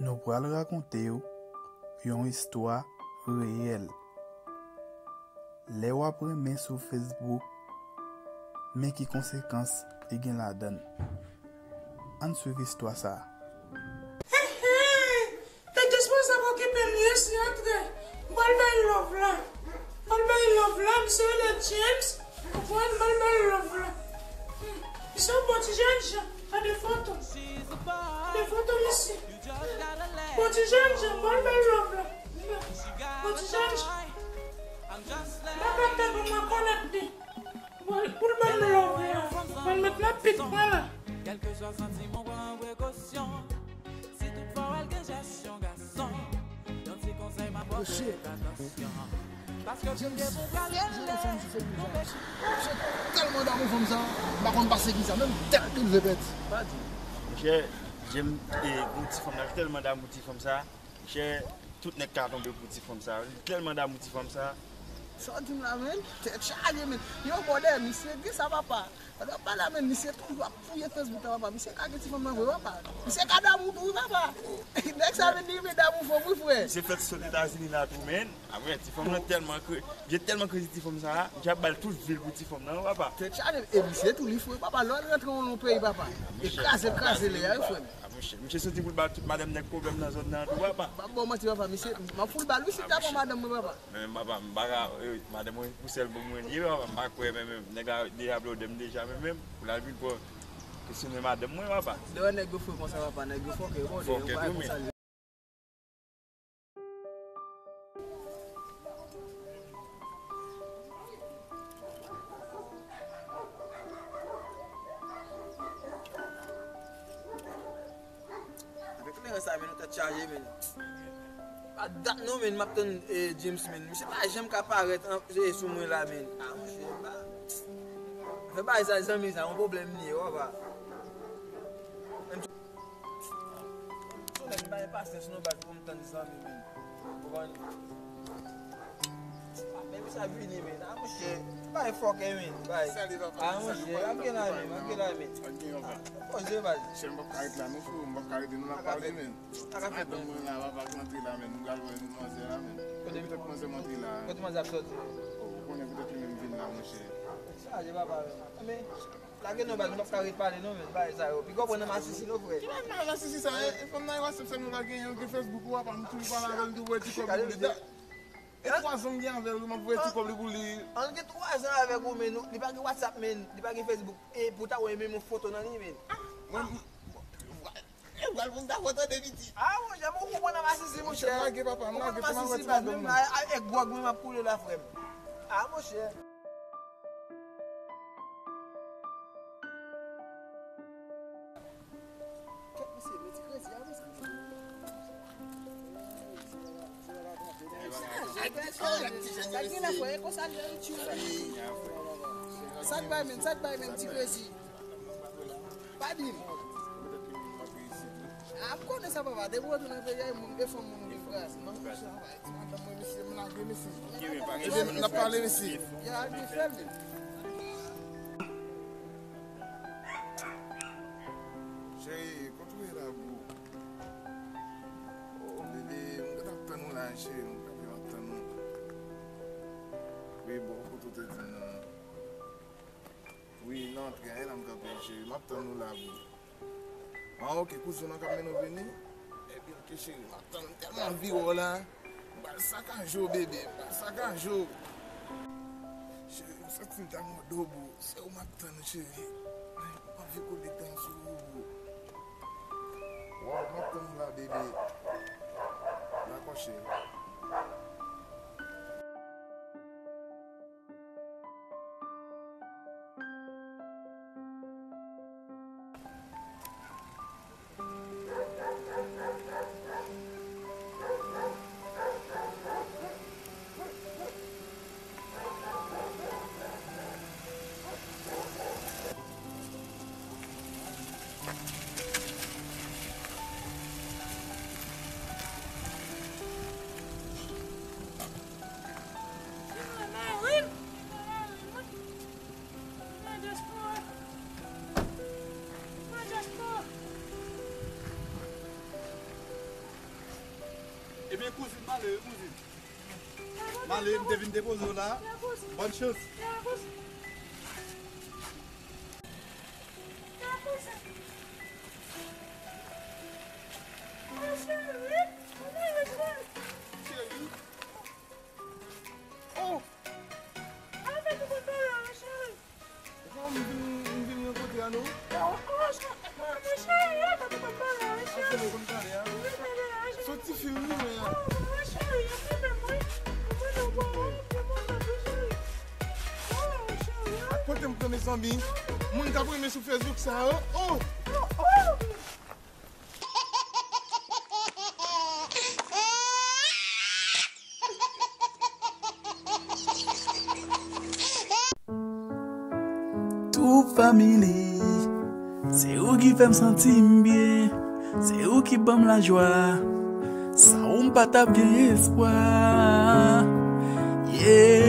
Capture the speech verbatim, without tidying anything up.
Nou pral rakonte w yon istwa reyèl. Lè w ap renmen sou Facebook, men ki konsekans li gen ladan l. Ann swiv istwa sa a. Hey, hey! Tèt responsab okipe m, yes, li antre. Bal bay love la. Bal bay love la, misye rele James. Konprann, bal bay love la. Hmm. Misye yon bon ti jènjan. Gade foto. Gade foto misye. Bon ti jènjan, bal bay love la. Bon ti jènjan. Mwen pa tèlman mwen konèt li. Bon, pou l ban m love la. Mwen met nan pit mwen la. Kèlkeswa santiman w pran prekosyon. Si toutfwa w al gen jesyon gason, yon ti konsèy m ap ofri w, fè atansyon. Paske w kite pou w pral rele. Misye tèlman damou fanm sa, m pa konn pase ki sa, menm tèt li leve pèdi. Monchè, James, e, gon ti fanm la tèlman damou ti fanm sa. Monchè, tout nèg ka tonbe pou ti fanm sa. Li tèlman damou ti fanm sa. Sa w di m la, menn? Tèt chaje, menn. Yo, bòdè, misye gen sa, papa. Pandan w ap pale a, menn, misye toujou ap fouye Facebook la, papa. Misye ka gen ti fanm nan vre, papa. Misye ka damou tou, wi, papa. Nèg sa, menn, li renmen damou fanm, wi, frè. Misye fèt sot Etazini la tou, menn. Apre, ti fanm nan tèlman kre-, misye tèlman krezi ti fanm sa, misye ap ba l tout vi l pou ti fanm nan, wi, papa. Tèt chaje, e misye tou, li fou, wi, papa. Lè w al rantre yon lòt peyi, papa. E kraze l, kraze l ye a, wi, frè m. A, monchè, misye soti pou l ba tout madanm nèg pwoblèm nan zòn nan tou, papa. M ap ba w manti, papa, misye, m ap fout bal wi si ta pran madanm mwen, papa. Men menm, papa, m pa ka, eh, madanm mwen pou sèl pou mwen li ye, papa, m pa kwè, men menm, nèg la deja blode m deja, men menm, pou l al vin pran kesyone madanm mwen, papa. Lè w wè nèg yo fou konsa, papa, nèg yo fòkè, bon, fòkè tou, men. Avèk kleren sa, men, nou tèt chaje, men. Pa dat non, men, m ap tann, eh, James, men. Misye pa janm ka parèt an, eh, sou mwen la, men. Ah, monchè, ba. Fè bagay sa, zanmi, sa, yon pwoblèm li ye, w a pa. Sou nèg pa gen pasyans non, baz, pou m tann zanmi, men. Konprann? Ah, men misye ap vini, men. Ah, monchè, bay fòkè, men. Bay. Sali, papa. Ah, monchè, ap gen la, men, ap gen la, men. Poze, baz. Chè, m p ap ka ret la, non, frè, m p ap ka rete, nou n ap pale, men. Madanm mwen la, papa, k antre la, men. M pral wè manzè la, men. Kote, petèt manzè m antre la. Kote manzè ap sòti? Oh, ou konnen petèt li menm vin la, monchè. Chaje, papa, men. Men, lage non, baz, nou p ap ka ret pale non, men, bagay sa yo. Piga w pran nan masisi non, frè. Ki bagay nan masisi sa? E, e fanm nan e WhatsApp sèlman l pa genyen, ou gen Facebook ou apa, m toujou pale avè l, m toujou voye ti kòb pou li. E twa zan m gen avè l, wi, m ap voye ti kòb li pou li. An gen twa zan avèk ou, men, li pa gen WhatsApp, men, li pa gen Facebook. E poutan ou menm yon foto nan li, men. Mwen, m, e pral pou m ta fò tande piti. Ah, monchè, bon, ou pran nan masisi, monchè. Monchè, m lage, papa, m lage, fò m al wè ti madanm nan. Avèk gwòg mwen, m ap koule la, frè m. Ah, monchè. Kèt misye, men ti kredi a, men sa. Sa k gen la, frè, e konsa l ye, tchou. Sa k bay, men, sa k bay, men, ti kredi. Pa di m. Ah, m konnen sa, papa. Depi w retounen peyi a, e moun, e fanm moun ou vin kraze. Non, monchè, papa. Ti madanm mwen, mesye, m lage, mesye. Ede m, n ap pale, mesye. Ya, di fè l, men. Cheri, kote w ye la, boo? Oh, bebe, m t ap tann ou la, cheri, m t ap tann ou. Wi, boo, kote w te di m nan? Wi, nan tren an la m kanpe, cheri, m ap tann ou la, boo. Ah, ok, kouzen w nan k ap mennen w vini? Ebyen, ok, cheri, m ap tann, m tèlman anvi wè w la. M pral sakaje w, bebe, m pral sakaje w. Cheri, m santi m ta mòde w, boo. Se ou m ap tann, cheri. M anvi kole dan sou ou, boo. Waw, m ap tann ou la, bebe. Dakò, cheri. Ebyen, kouzin, m ale wi, kouzin. M ale, m te vin depoze w la. Bòn chans. Cheri. Oh! Ou konn m vin, m vin rankontre a nou? Apre nou konn pale a. Se yon ti fi m wi, men. Ak kote m pran mezanmi? Moun k ap renmen sou Facebook sa yo. Oh! Tou family, se ou ki fè m santi m byen, se ou ki ban m lajwa, san ou m pa t ap gen espwa. Yeah.